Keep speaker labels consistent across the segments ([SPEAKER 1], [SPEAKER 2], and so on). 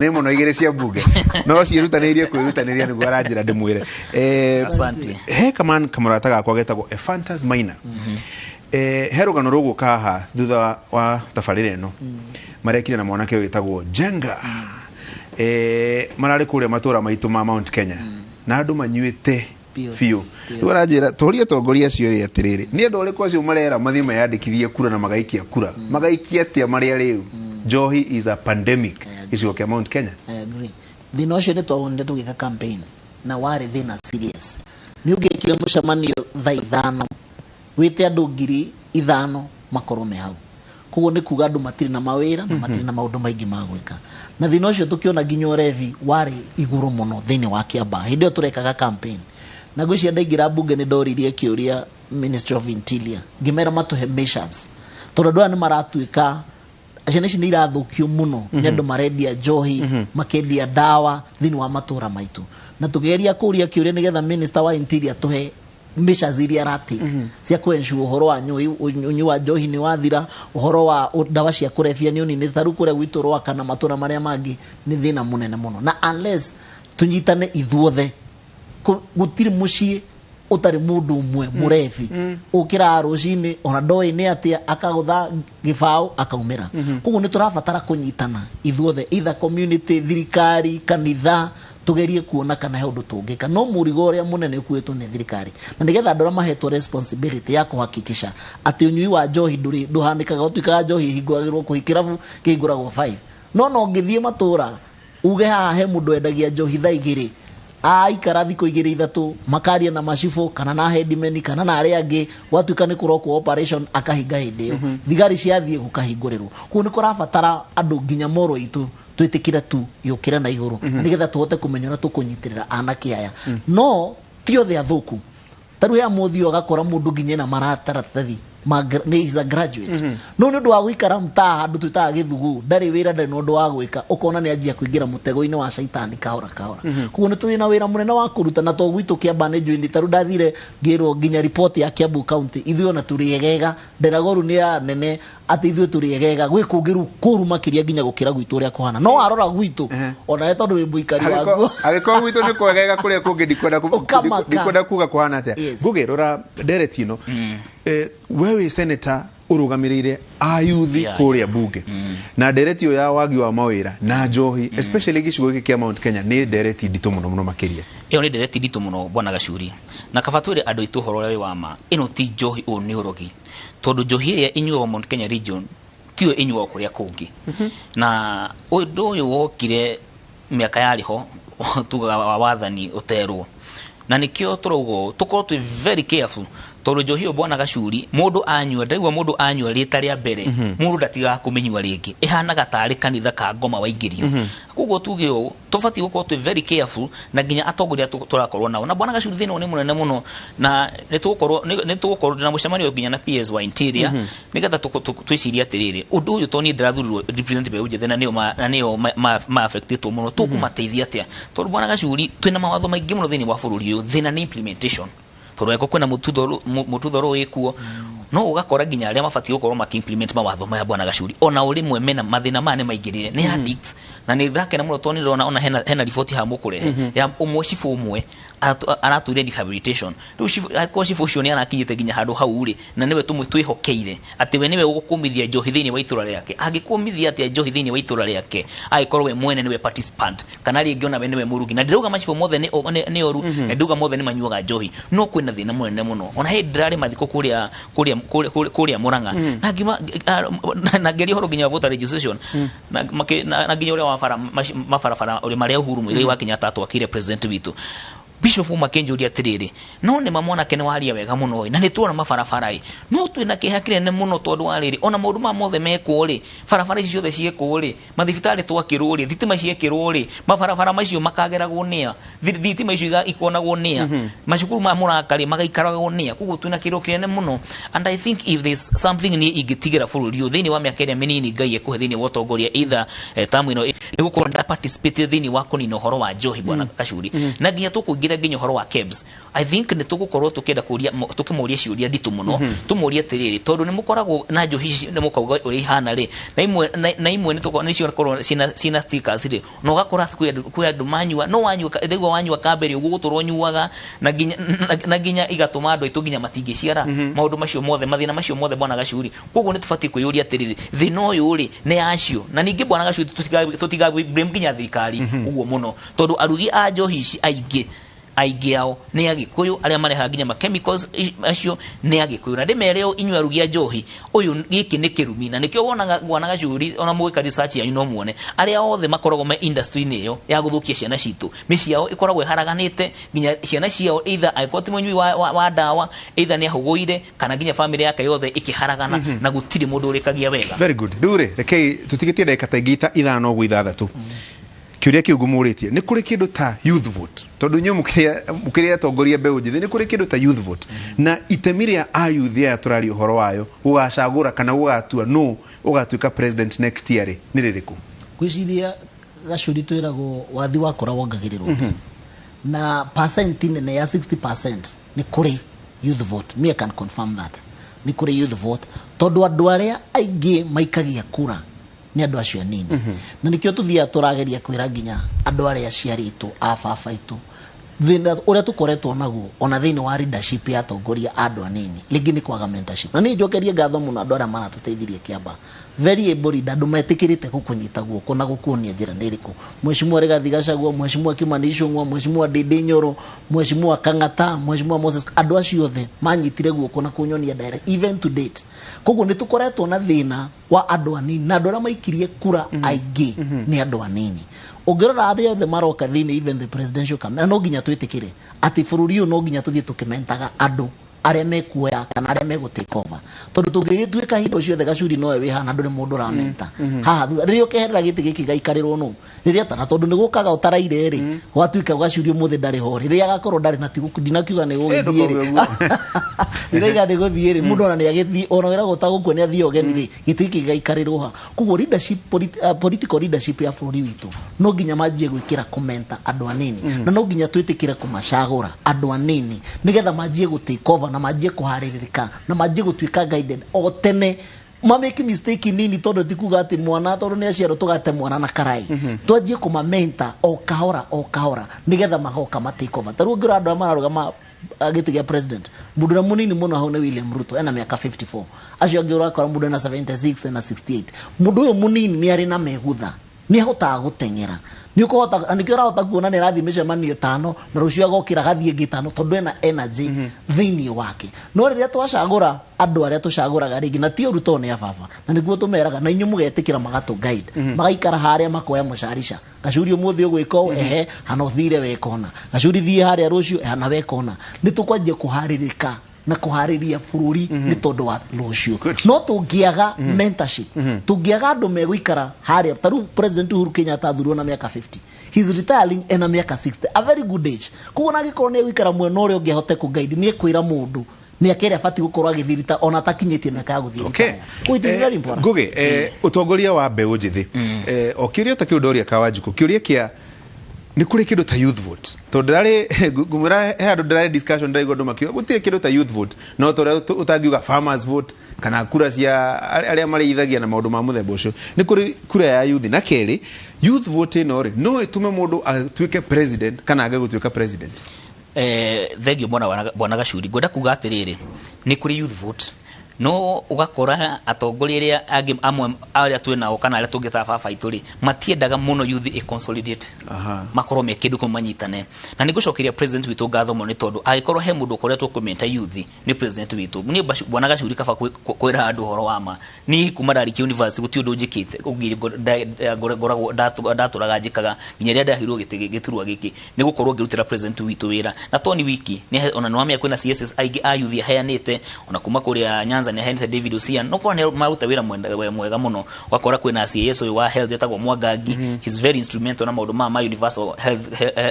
[SPEAKER 1] Nĩ mũno igĩrĩ cia mbunge no ciĩrutanĩirie kwĩrutanĩria nĩguo aranjĩra ndĩmwĩre.
[SPEAKER 2] Asante.
[SPEAKER 1] He kaman kamũrata gakwa getagwo Ephantus Maina. He rũgano rũgũka haha thutha wa tabarĩra ĩno marekire na mwanake ũyũ wĩtagwo Jenga. Mararĩ kũrĩa matũra maitũ ma Mount Kenya na andũ manyuĩte
[SPEAKER 2] Biũ.
[SPEAKER 1] biũ. Rĩu aranjĩra tũrie atongoria acio rĩ atĩrĩrĩ, nĩ andũ arĩkũ acio marera mathiĩ meyandĩkithie kura na magaikia kura, magaikia atĩa marĩa rĩu njohi is a pandemic gĩcigo kĩa Mount Kenya?
[SPEAKER 3] I agree. Thĩna ũcio nĩ twawonire tũgĩka campaign na warĩ thĩna serious. Nĩ ũngĩekire mũcemanio thaa 5, wĩte andũ 5,000 makorwo me hau. Koguo nĩ kuga andũ matirĩ na mawĩra na matirĩ na maũndũ maingĩ ma gwĩka. Na thĩna ũcio tũkĩona nginya ũrevi warĩ igũrũ mũno thĩinĩ wa Kiambaa hĩndĩ ĩyo tũrekaga campaign. Na ngwĩciria ndaingĩra mbunge nĩ ndoririe kĩũria Ministry of Interior, ngĩmera matũhe measures tondũ andũ aya nĩ maratuĩka ciana ici nĩ irathũkio mũno nĩ andũ marendia njohi, makendia ndawa thĩinĩ wa matũra maitũ. Na tũkĩgeria kũria kĩũria nĩgetha Minister wa Interior tũhe measures iria aratake cia kũensure ũhoro wa ũnyui wa njohi nĩ wathira, ũhoro wa ndawa cia kũrebia nĩ ũninĩte. Ta rĩu kũrĩa gwitũ Rwaka na matũra marĩa mangĩ nĩ thĩna mũnene mũno, na unless tũnyitane ithuothe, gũtirĩ mũciĩ ũtarĩ mũndũ ũmwe mũrebi ũkĩraga rũcinĩ ona ndoĩ nĩ atĩa akagũtha gĩbaũ akaumĩra. Koguo nĩ tũrabatara kũnyitana ithuothe, either community, thirikari, kanitha, tugerie kuona kana he ũndũ tũngĩka. No mũrigo ũrĩa mũnene ũkuĩtwo nĩ thirikari, na nĩgetha andũ arĩa mahetwo responsibility ya kũhakikisha atĩ ũnyui wa njohi ndũrĩ ndũhanĩkaga. Ũtuĩkaga njohi ĩhingũragĩrwo kũhi kĩrabu kĩhingũragwo 5, no ngĩthiĩ matũra uge haha he mũndũ wendagia njohi thaa 2, aikara thikũ igĩrĩ ithatũ makaria na macibũ kana na headmen kana na arĩa angĩ, gwatuĩka nĩ kũrokwo operation akahinga. Hĩndĩ ĩyo thigari ciathiĩ gũkahingũrĩrwo. Koguo nĩ kũrabatara andũ nginya moro itũ twĩtĩkĩre tu yũkĩre na igũrũ na nĩgetha tũhote kũmenya ũrĩa tũkũnyitĩrĩra anake aya. No ti othe athũku. Ta rĩu he amwe ũgakora mũndũ nginya ena maratathi ma nĩ is a graduate, no nĩ ũndũ wa gũikara mtaa handũ twĩtaga gĩthugu, ndarĩ wĩra, ndarĩ na ũndũ wa gwĩka, ũkona nĩ anjia kũingĩra mũtego-inĩ wa caitani kahora kahora. Koguo nĩ tũrĩ na wĩra mũnene wa kũruta. Na to gwitũ Kĩamba nĩ njũĩ, ta rĩu ndathire ngĩrwo nginya report ya Kiambu County, ithuĩ ona tũrĩ egega. Nderagoru nĩ ya nene atĩ ithuĩ tũrĩ egega, gwĩ kũngĩ rĩu kũru makĩria nginya gũkĩra gwitũ ũrĩa kũhana. No warora gwitũ onawe tondũ wĩ mũikari waguo.
[SPEAKER 1] Angĩkorwo gwitũ nĩ kwegega, kũrĩa kũngĩ ndikwenda
[SPEAKER 3] Ũkamaka.
[SPEAKER 1] Ndikwenda kuga kũhana atĩa. Ngugi, rora ndereti ĩno. We wĩ senator ũrũgamĩrĩire ayuthi kũrĩa mbunge, na ndereti ĩyo ya wagi wa mawĩra na njohi, especially gĩcigo gĩkĩ kĩa Mount Kenya, nĩ ndereti nditũ mũno mũno makĩria.
[SPEAKER 2] Ĩyo nĩ ndereti nditũ mũno, bwana Gacuri, na kaba twĩre andũ aitũ ũhoro ũrĩa wĩ wa ma. Ĩno ti njohi, ũyũ nĩ ũrogi, tondũ njohi ĩrĩa ĩnyuagwo Mount Kenya region tiyo ĩnyuagwo kũrĩa kũngĩ. Na ũndũ ũyũ wokire mĩaka yarĩ ho tugaga wa wathani ũterwo, na nĩkĩo tũrauga ũũ tũkorwo twĩ very careful, tondũ njohi ĩyo, bwana Gacuri, mũndũ anyua, ndaigua mũndũ anyua rĩta rĩa mbere, mũndũ ndatigaga kũmĩnyua rĩngĩ. Ĩhanaga tarĩ kanitha ka ngoma waingĩrio. Koguo tuge ũũ, tũbatiĩ gũkorwo twĩ very careful na nginya atongoria tũrakorwo nao. Na bwana Gacuri, thĩna ũyũ nĩ mũnene mũno, na nĩ tũgũkorwo na mũcemanio nginya na PS wa Interior nĩgetha twĩcirie atĩrĩrĩ, ũndũ ũyũ to niĩ ndĩrathurirwo represent mbeũ njĩthĩ na nĩo ma affectĩtwo mũno, tũkũmateithia atĩa? Tondũ bwana Gacuri, twĩna mawatho maingĩ mũno thĩinĩ wa bũrũri ũyũ. Thĩna nĩ implementation, tondũ angĩkorwo kwĩna mũtuthũro wĩkuo, no ũgakora nginya arĩa mabatiĩ gũkorwo makĩ-implement mawatho maya, bwana Gacuri, ona o rĩmwe mena mathĩna maya, nĩ maingĩrire nĩ addicts. Na nĩ ndakena mũno tondũ nĩ ndĩrona ona hena riboti haha mũkũrehe ya ũmwe, cibũ ũmwe aratũire rehabilitation. Rĩu angĩkorwo cibũ ũcio nĩ arakinyĩte nginya handũ hau rĩ, na nĩwe tũmwe twĩhokeire atĩ we nĩwe ũgũkũmithia njohi thĩinĩ wa itũra rĩake, angĩkũmithia atĩa njohi thĩinĩ wa itũra rĩake angĩkorwo we mwene nĩwe participant, kana rĩngĩ ona we nĩwe mũrugi? Na ndĩrauga macibũ mothe nĩ oru, na ndĩrauga mothe nĩ manyuaga njohi, no kwĩna thĩna mũnene mũno. Ona hĩndĩ ndĩrarĩ mathiko kũrĩa Murang'a na ngiuma na ngĩaria ũhoro nginya wa voter registration na nginya ũrĩa wa bara mabarabara ũrĩa marĩa Uhuru Muigai wa Kenyatta atwakĩire president witũ. Bishop makĩnjũria atĩrĩrĩ, no nĩ ma mwanake nĩ waria wega mũno ĩ, na nĩ tuona mabarabara ĩ, no twĩna kĩeha kĩnene mũno tondũ wa rĩrĩ, ona maũndũ maya mothe mekwo rĩ, barabara ici ciothe ciekwo rĩ, mathibitarĩ twakĩrwo rĩ, thitima ciekĩrwo rĩ, mabarabara macio makageragwo nĩa? Thitima icio ikonagwo nĩa? Macukuru maya mũraka rĩ, magaikaragwo nĩa? Koguo twĩna kĩro kĩnene mũno, and I think if there's something niĩ ingĩtigĩra bũrũri ũyũ thĩinĩ wa mĩaka ĩrĩa mĩnini Ngai ekũhe thĩinĩ wa ũtongoria, either tamu ĩno, nĩ gũkorwo nda participate thĩinĩ wa kũnina ũhoro wa njohi, bwana Gacuri, na nginya tũkũingĩra. Tũkĩingĩra nginya ũhoro wa KEBS, I think nĩ tũgũkorwo tũkĩenda kũria, tũkĩmũria ciũria nditũ mũno, tũmũrie atĩrĩrĩ, tondũ nĩ mũkoragwo na njohi ici, nĩ mũkauga ũrĩa ihana rĩ, na imwe nĩ tũkorwo nĩcio korwo ciĩna stickers rĩ, na ũgakora kwĩ andũ manyua, no wanyua rĩu wanyua kambere ũguo gũtũrwo nyuaga na nginya igatũma andũ aitũ nginya matingĩciara. Maũndũ macio mothe, mathĩna macio mothe, bwana Gacuri, koguo nĩ tũbatiĩ kwĩyũria atĩrĩrĩ, thĩna ũyũ rĩ nĩ acio. Na ningĩ, bwana Gacuri, tũtiga blame nginya thirikari ũguo mũno, tondũ arugi a njohi ici aingĩ aingĩ ao nĩ Agĩkũyũ, arĩa marehaga nginya ma chemicals acio nĩ Agĩkũyũ. Na ndĩmere ũũ, inyuĩ arugi a njohi, ũyũ gĩkĩ nĩ kĩrumi, na nĩkĩo wonaga, bwana Gacuri, ona mũgĩka research yanyu no muone arĩa othe makoragwo me industry-inĩ ĩyo ya gũthũkia ciana citũ, mĩciĩ yao ĩkoragwo ĩharaganĩte, nginya ciana ciao either angĩkorwo ti mũnyui wa ndawa, either nĩ ahũgũire, kana nginya family yake yothe ĩkĩharagana, na gũtirĩ mũndũ ũrĩkagia wega.
[SPEAKER 1] Very good. Rĩu rĩ, rekei tũtigĩtie ndagĩka ta ingĩ ita 5 ũguo, 6. Kĩũria kĩu ngũmũrĩtie, nĩ kũrĩ kĩndũ ta youth vote? Tondũ inyuĩ mũkĩrĩ atongoria mbeũ njĩthĩ, nĩ kũrĩ kĩndũ ta youth vote? Na itemi rĩa ayuthi aya tũraria ũhoro wayo gũgacagũra kana gũgatua nũ ũgatuĩka president next year rĩ, nĩ rĩrĩkũ?
[SPEAKER 3] Ngwĩciria, Gacuri, twĩragwo wathi wakũra wongagĩrĩrwo, na percent nene ya 60% nĩ kũrĩ youth vote. Me, I can confirm that nĩ kũrĩ youth vote, tondũ andũ arĩa aingĩ maikagia kura nĩ andũ acio anini. Na nĩkĩo tũthiaga tũrageria kwĩra nginya andũ arĩa aciarĩtwo a baba aitũ thĩna ũrĩa tũkoretwo naguo ona thĩinĩ wa leadership ya atongoria a andũ anini rĩngĩ nĩ kwaga mentorship. Na niĩ njokerie ngatho mũno andũ arĩa maratũteithirie Kĩamba, very able leader, andũ metĩkĩrĩte gũkũnyita guoko na gũkuonia njĩra nĩ ĩrĩkũ. Mheshimiwa Rigathi Gachagua, Mheshimiwa Kimani Ichung'wa, Mheshimiwa Ndindi Nyoro, Mheshimiwa Kang'ata, Mheshimiwa Moses, andũ acio othe manyitire guoko na kũnyonia direct even to date. Koguo nĩ tũkoretwo na thĩna wa andũ anini, na andũ arĩa maikirie kura aingĩ nĩ andũ anini. Ũngĩrora arĩa othe maroka thĩinĩ, even the presidential campaign, na no nginya twĩtĩkĩre atĩ bũrũri ũyũ no nginya tũthiĩ tũkĩmentaga andũ arĩa mekuoya kana arĩa megũ take over, tondũ tũngĩgĩtuĩka hingo ciothe Gacuri nowe wĩ haha na ndũrĩ mũndũ ũramenta haha thutha, rĩrĩa ũkeherera gĩtĩ gĩkĩ gaikarĩrwo nũ rĩrĩa tana, tondũ nĩ gũkaga ũtaraire rĩ, gwatuĩka Gacuri ũmũthĩ ndarĩ ho, rĩrĩa agakorwo ndarĩ na ndinakiuga nĩ gũgĩthiĩ rĩ, rĩrĩa nĩ gũthiĩ rĩ, mũndũ ona nĩ agĩthiĩ, ona wĩragwo ũtagũkua nĩ athiĩ ũgeni rĩ, gĩtĩ gĩkĩ gĩgaikarĩrwo ha? Koguo leadership political leadership ya bũrũri witũ no nginya manjie gwĩkĩra kũmenta andũ anini, na no nginya twĩtĩkĩre kũmacagũra andũ anini nĩgetha manjie gũ take over na manjie kũharĩrĩka na manjie gũtuĩka guided o tene, mamake mistake nini, tondũ ti kuga atĩ mwana tondũ nĩ aciarwo tũgate mwana na karai. Twanjie kũmamenta o kahora o kahora nĩgetha magoka ma take over. Ta rĩu ũngĩrora andũ arĩa mararũgama gĩtĩ gĩa president, mũndũ ũrĩa mũnini mũno hau nĩ William Ruto, ena mĩaka 54. Acio angĩ ũrakora mũndũ ena 76, ena 68. Mũndũ ũyũ mũnini nĩ arĩ na megutha, nĩ ahotaga gũteng'era, nĩ ũkũhota na nĩkĩo ũrahota kuona nĩ arathiĩ mĩcemanio ĩtano na rũciũ agokĩra agathiĩ ĩngĩ ĩtano, tondũ ena energy thĩinĩ wake. No rĩrĩa twacagũra andũ arĩa tũcagũraga rĩngĩ na ti ũru, tondũ nĩ ababa na nĩguo tũmeraga na inyuĩ mũgetĩkĩra, magatũ guide, magaikara harĩa makoya mũcarica. Gacuri, ũmũthĩ ũgwĩka ũũ, ehe, hana ũthire wekona. Gacuri, thiĩ harĩa rũciũ, hana wekona. Nĩ tũkwanjia kũharĩrĩka na kũharĩria bũrũri nĩ tondũ wa rũciũ. No tũngĩaga mentorship, tũngĩaga andũ megũikara harĩa, ta rĩu President Uhuru Kenyatta athurirwo na mĩaka 50, he's retiring ena mĩaka 60, a very good age. Koguo na angĩkorwo nĩ egũikara mwena ũrĩa ũngĩ ahote kũguide, nĩ ekwĩra mũndũ mĩaka ĩrĩa abatiĩ gũkorwo agĩthirita ona atakinyĩtie mĩaka ya gũthiĩ retire. Koguo it is very important.
[SPEAKER 1] Ngugi, ũtongoria wa mbeũ njĩthĩ, o kĩũria ta kĩu ndoria Kawanjikũ, kĩũria kĩa nĩ kũrĩ kĩndũ ta youth vote, tondũ ndĩrarĩ ngũmwĩra he handũ ndĩrarĩ discussion, ndĩraigua andũ makiuga gũtirĩ kĩndũ ta youth vote, no ta ũrĩa ũtangiuga farmers vote kana kura cia arĩa marĩithagia na maũndũ ma mũthemba ũcio. Nĩ kũrĩ kura ya youth? Na kerĩ, youth vote ĩno rĩ, no ĩtũme mũndũ atuĩke president kana age gũtuĩka president?
[SPEAKER 2] Thengio bwana Gacuri. Ngwenda kuga atĩrĩrĩ, nĩ kũrĩ youth vote, no ũgakora atongoria arĩa angĩ amwe arĩa twĩ nao kana arĩa tũngĩta baba aitũ rĩ, matiendaga mũno youth ĩ consolidate, makorwo me kĩndũ kĩmwe, manyitane. Na nĩ ngũcokeria president witũ ngatho mũno, nĩ tondũ angĩkorwo he mũndũ ũkoretwo kũmenta youth nĩ president witũ. Niĩ bwana Gacuri, kaba kwĩra andũ ũhoro wa ma, niĩ kuma ndarĩkia university gũtirĩ ũndũ njĩkĩte ũngĩ ngoragwo ndatũraga njĩkaga nginya rĩrĩa ndaheirwo gĩtĩ gĩturwa gĩkĩ nĩ gũkorwo ngĩrutĩra president witũ wĩra. Na to ni wiki nĩ ona nĩ wamenya kwĩna CSS aingĩ a youth aheanĩte ona kuma kũrĩa Nyanza. Nyanza nĩ aheanĩte David Osian no kora nĩ maruta wĩra mwega mũno. Wakora kwĩna CS ũyũ wa health etagwo Mwangangi, he's very instrumental na maũndũ ma universal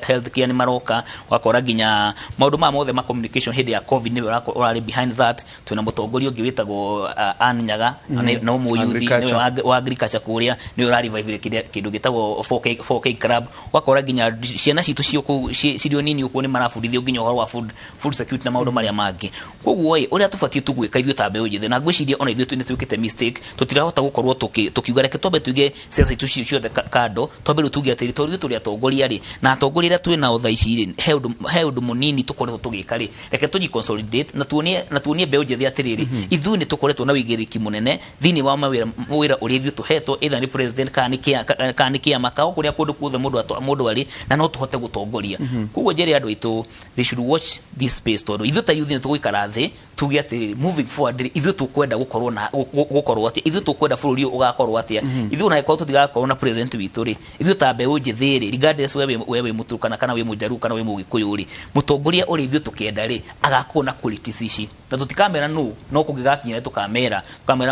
[SPEAKER 2] health care nĩ maroka. Wakora nginya maũndũ ma mothe ma communication hĩndĩ ya COVID nĩwe ũrarĩ behind that. Twĩna mũtongoria ũngĩ wĩtagwo Ann Nyaga, no mũyuthi nĩwe wa agriculture kũrĩa, nĩwe ũra revive kĩndũ gĩtagwo 4K club. Wakora nginya ciana citũ ciĩ cirĩ nini ũguo nĩ marabundithio nginya ũhoro wa food security na maũndũ marĩa mangĩ. Koguo ĩ ũrĩa tũbatiĩ tu gwĩka ithuĩ ta mbeũ njĩthĩ, na ngwĩciria ona ithuĩ nĩ twĩkĩte mistake, tũtirahota gũkorwo tũkiuga reke twambe tuige siasa citũ ciothe kando, twambe rĩu tuge atĩrĩ tondũ ithuĩ tũrĩ atongoria rĩ, na atongoria arĩa twĩ nao thaa ici rĩ, he ũndũ mũnini tũkoretwo tũgĩka rĩ, reke tũji consolidate na tuonie mbeũ njĩthĩ atĩrĩrĩ ithuĩ nĩ tũkoretwo na wĩigĩrĩrĩki mũnene thĩinĩ wa mawĩra ũrĩa ithuĩ tũhetwo, either nĩ president kana nĩ kĩama kana kũrĩa kũndũ kuothe mũndũ arĩ, na no tũhote gũtongoria. Koguo njĩre andũ aitũ they should watch this space, tondũ ithuĩ ta youth nĩ tũgũikara thĩ tuge atĩrĩrĩ moving forward ithuĩ tũkwenda gũkorwo na gũkorwo atĩa, ithuĩ tũkwenda bũrũri ũyũ ũgakorwo atĩa, ithuĩ ona angĩkorwo tũtigakorwo na president witũ rĩ, ithuĩ ta mbeũ njĩthĩ rĩ, regardless we wĩ Mũturkana kana wĩ Mũjaruo kana wĩ Mũgĩkũyũ rĩ, mũtongoria ũrĩa ithuĩ tũkenda rĩ agakorwo na qualities ici, na tũtikamera nũ, no kũngĩgakinya nĩ tũkamera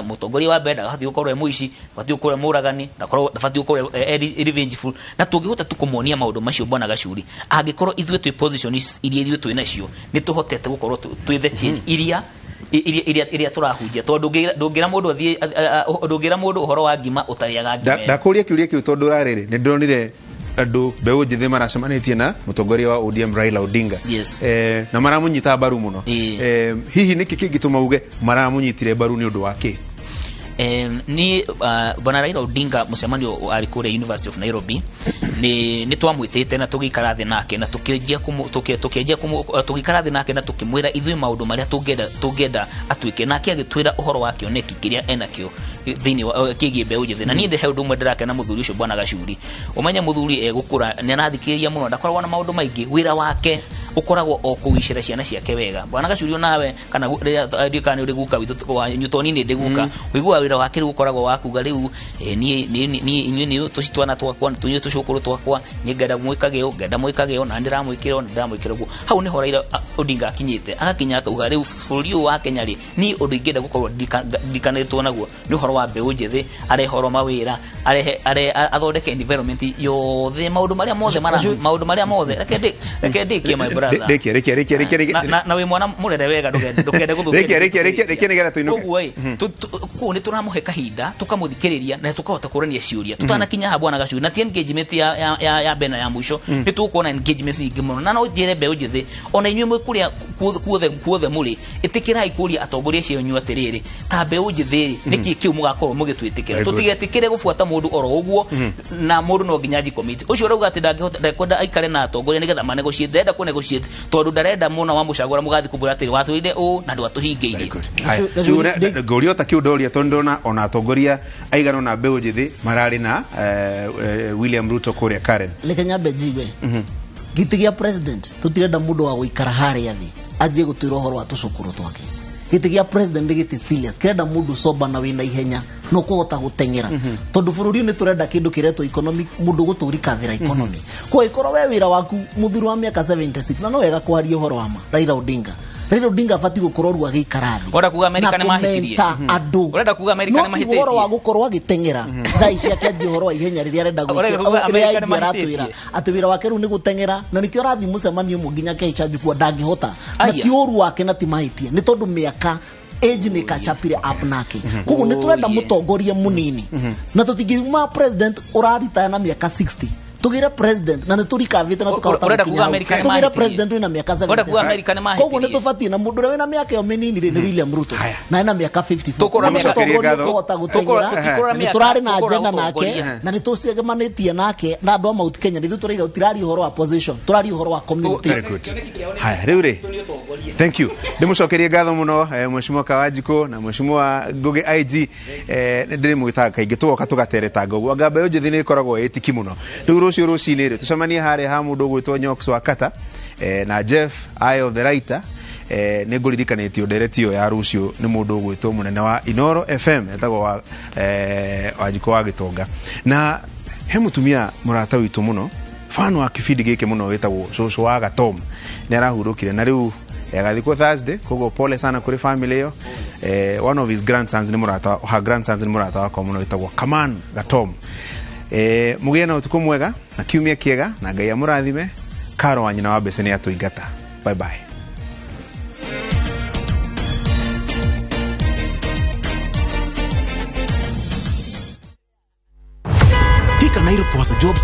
[SPEAKER 2] mũtongoria wa mbere ndagabatiĩ gũkorwo e mũici, ndabatiĩ gũkorwo e mũragani, ndabatiĩ gũkorwo e revengeful. Na tũngĩhota tu kũmonia maũndũ macio bwana Gacuri, angĩkorwo ithuĩ twĩ position iria ithuĩ twĩ nacio nĩ tũhotete gũkorwo twĩ the change iria iria tũrahunjia, tondũ ndũngĩra mũndũ athiĩ, ndũngĩra mũndũ ũhoro wa ngima ũtarĩaga ngima.
[SPEAKER 1] Ndakũria kĩũria kĩu tondũ rarĩrĩ nĩ ndĩronire andũ mbeũ njĩthĩ maracemanĩtie na mũtongoria wa ODM Raila Odinga, na maramũnyita mbaru mũno. Hihi nĩkĩ kĩngĩtũma uge maramũnyitire mbaru nĩ ũndũ wa kĩ?
[SPEAKER 2] Ni bwana Raila Odinga mũcemanio arĩ kũrĩa University of Nairobi nĩ twamwĩtĩte na tũgĩikara thĩ nake na tũgĩikara thĩ nake na tũkĩmwĩra ithuĩ maũndũ marĩa tũngĩenda atuĩke, nake agĩtwĩra ũhoro wa kĩoneki kĩrĩa enakĩo thĩinĩ wa kĩgiĩ mbeũ njĩthĩ. Na niĩ he ũndũ ũmwe ndĩrakena mũthuri ũcio bwana Gacuri, ũmenye mũthuri egũkũra nĩ arathikĩrĩria mũno, ndakoragwo na maũndũ maingĩ, wĩra wake ũkoragwo o kũgicĩra ciana ciake wega. Bwana Gacuri onawe kana rĩrĩa kana nĩ ũrĩ guka witũ wa Newton nĩ ndĩ guka, ũiguaga wĩra wake rĩu ũkoragwo wa kuga rĩu niĩ inyuĩ nĩ tũcitwana twakwa tũnyuĩ tũcũkũrũ twakwa, niĩ ngenda mwĩkage ũũ, ngenda mwĩkage ũũ, na ndĩramwĩkĩra ũũ, na ndĩramwĩkĩra ũguo. Hau nĩho Raila Odinga akinyĩte, agakinya akauga rĩu bũrũri ũyũ wa Kenya rĩ, niĩ ũndũ ingĩenda gũkorwo ndikanĩtwo naguo nĩ ũhoro wa mbeũ njĩthĩ, arehe ũhoro mawĩra, arehe athondeke environment yothe, maũndũ marĩa mothe maũndũ marĩa mothe. Reke ndĩkie my brother,
[SPEAKER 1] rĩkia
[SPEAKER 2] na wĩ mwana mũrere wega, ndũkende gũthũkia,
[SPEAKER 1] rĩkia nĩgetha tũinũke.
[SPEAKER 2] Koguo ĩ kũu nĩ tũramũhe kahinda tũkamũthikĩrĩria na tũkahota kũrania ciũria tũtanakinya haha bwana Gacuri, na ti engagement ya mbere na ya mũico, nĩ tũkuona engagement nyingĩ mũno. Na no njĩre mbeũ njĩthĩ ona inyuĩ mwĩ kũrĩa kuothe mũrĩ, ĩtĩkĩrai kũria atongoria acio anyu atĩrĩrĩ, ta mbeũ njĩthĩ rĩ, nĩkĩ kĩu mũgakorwo mũgĩtwĩtĩkĩra? Tũtigetĩkĩre gũbuata mũndũ oro ũguo, na mũndũ no nginya anji commit. Ũcio ũrauga atĩ ndangĩhota, ndekwenda aikare na atongoria nĩgetha ma negotiate, ndarenda kũ negotiate tondũ ndarenda mũna wa mũcagũra mũgathiĩ kũmwĩra atĩrĩ watwĩrire ũũ na ndwatũhingĩirie.
[SPEAKER 1] Ngũria ota kĩu ndoria tondũ ndona ona atongoria aigana ona mbeũ njĩthĩ mararĩ na William Ruto kũrĩa Karen.
[SPEAKER 3] Reke nyambe njigue gĩtĩ gĩa president tũtirenda mũndũ wa gũikara harĩa thĩ anjie gũtwĩra ũhoro wa tũcũkũrũ twake. Gĩtĩ gĩa president nĩ gĩtĩ serious, kĩrenda mũndũ sober na wĩna ihenya no kũhota gũteng'era, tondũ bũrũri nĩ tũrenda kĩndũ kĩretwo economic, mũndũ gũtũrikavĩra economy. Kwa ikorwo we wĩra waku mũthuri wa mĩaka 76 na no wega kwaria ũhoro wa ma Raila Odinga, Raila Odinga abatiĩ gũkorwo rĩu agĩikara thĩ.
[SPEAKER 2] Ũrenda kuga Amerika nĩ mahĩtirie?
[SPEAKER 3] Andũ.
[SPEAKER 2] Ũrenda kuga Amerika nĩ mahĩtĩtie?
[SPEAKER 3] No ũhoro wa gũkorwo agĩteng'era thaa ici akĩanjia ũhoro wa ihenya rĩrĩa arenda gwĩka,
[SPEAKER 2] Amerika nĩ mahĩtĩtie
[SPEAKER 3] atĩ wĩra wake rĩu nĩ gũteng'era, na nĩkĩo arathiĩ mũcemanio ũmwe nginya akĩhaica njukua ndangĩhota, na ti ũru wake na ti mahĩtia, nĩ tondũ mĩaka age nĩ kachapire up nake. Koguo nĩ tũrenda mũtongoria mũnini, na tũtingiuma president ũraritaya na mĩaka 60, tugire president na nĩtũrikavĩte na tũkahota gũkinya, tugire president wĩna mĩaka 70. Koguo nĩtũbatiĩ na mũndũ ũrĩa wĩna mĩaka ĩyo mĩnini rĩ nĩ William Ruto, na ena mĩaka 54. Mũtongoria ũkũhota gũteng'era, nĩ tũrarĩ na agenda nake na nĩtũcemanĩtie nake na andũ a Mount Kenya. Ithuĩ tũraiga tũtiraria ũhoro wa position, tũraria ũhoro wa community.
[SPEAKER 1] Haya rĩu rĩ, thank you, ndĩmũcokerie ngatho mũno Mheshimiwa Kawanjikũ na Mheshimiwa Ngugi IG. Nĩ ndĩrĩmwĩtaga kaingĩ tũgoka tũgateretanga ũguo, anga mbeũ njĩthĩ nĩ ĩkoragwo ĩtiki mũno. Rĩu rũciũ rũcinĩ rĩ tũcemanie harĩa ha mũndũ ũgwĩtwo Nyox wa Kata na Jeff Eye of the Writer. Nĩ ngũririkanĩtio ndereti ĩyo ya rũciũ nĩ mũndũ ũgwĩtwo mũnene wa Inoro FM etagwo Wanjikũ wa Gĩtonga, na he mũtumia mũrata witũ mũno fan wa kĩbindi gĩkĩ mũno wĩtagwo Cũcũ wa Gatom, nĩ arahurũkire na rĩu Agathikwo Thursday, koguo pole sana kuri family iyo. One of his grandsons ni murata, her grandsons ni murata wakwa muno, witagwo Kaman Gatom. Mugie na utuku mwega na kiumia kiega, na Ngai amurathime. Karo wa nyina wa mbeca nĩ atũingata. Bye bye.
[SPEAKER 4] Hika Nairo Poso Jobs.